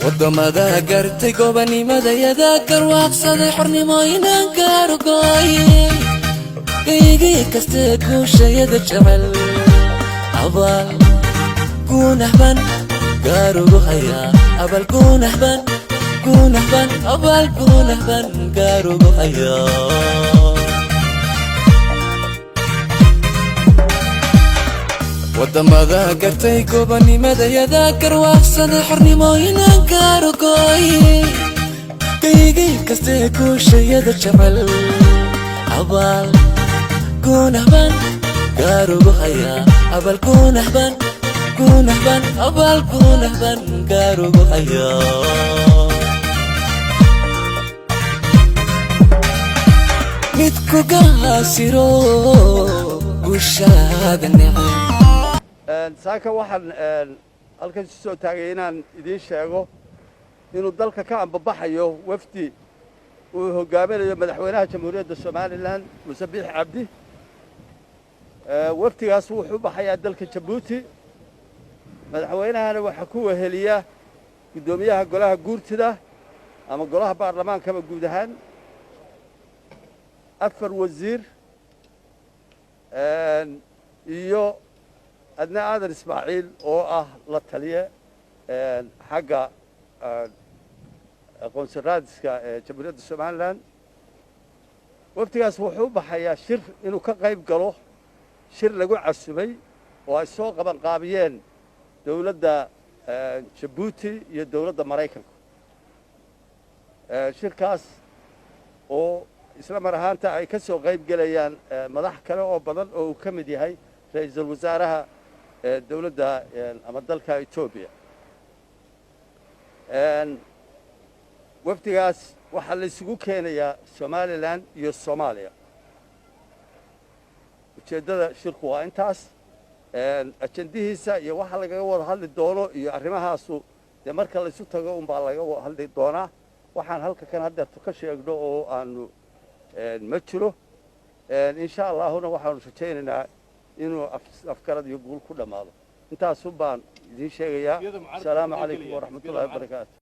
Wadamada gartay gobanimadayada, garwaaqsaday xornimo inaan gaarugooy, gaygay kastee guushayada jecel, abaal guunahban gaarugu hayaa, abaal guunahban, guunahban, abaal guunahban gaarugu hayaa. Wadamada gartay gobanimadayada, garwaaqsaday xornimo inaan gaarugooy, gaygay kastee guushayada jecel, abaal guunahban gaarugu hayaa, abaal guunahban, guunahban, abaal guunahban gaarugu hayaa. Mid ku gaasiro guushaada neceb. Saaka waxaan halkan isu soo taagay inaan idiin sheego inuu dalka ka ambabaxayo wafdi uu hoggaaminayo madaxweynaha Jamhuuriyadda Somaliland, Muuse Biix Cabdi. Wafdigaas wuxuu u baxayaa dalka Jabuuti. Madaxweynahana waxaa ku weheliya guddoomiyaha golaha guurtida ama golaha baarlamaankaba guud ahaan, 4 wasiir iyo Adna Aadan Ismaaciil oo ah la taliye xagga aqoonsi raadiska ee Jamhuuriyadda Somaliland. Wafdigaas wuxuu u baxayaa shir inuu ka qayb galo, shir lagu casumay oo ay soo qaban qaabiyeen dowladda Jabuuti iyo dowladda Maraykanka. Shirkaas oo isla mar ahaanta ay ka soo qayb gelayaan madax kale oo badan oo uu ka mid yahay ra'iisul wasaaraha dowladda ama dalka Etoobiya. Wafdigaas waxaa la isugu keenayaa Somaliland iyo Soomaaliya. Ujeeddada shirku waa intaas. Ajendihiisa iyo waxa lagaga wada hadli doono iyo arrimahaasu dee marka laysu tago unbaa laga hadli doonaa. Waxaan halka kan haddeerto ka sheegno oo aanu ma jiro. Insha Allahuna waxaanu rajaynaynaa inuu afgarad iyo guul ku dhammaado. Intaasun baan idiin sheegayaa. Asalaamu calaykum waraxmatullahi wabarakaatu.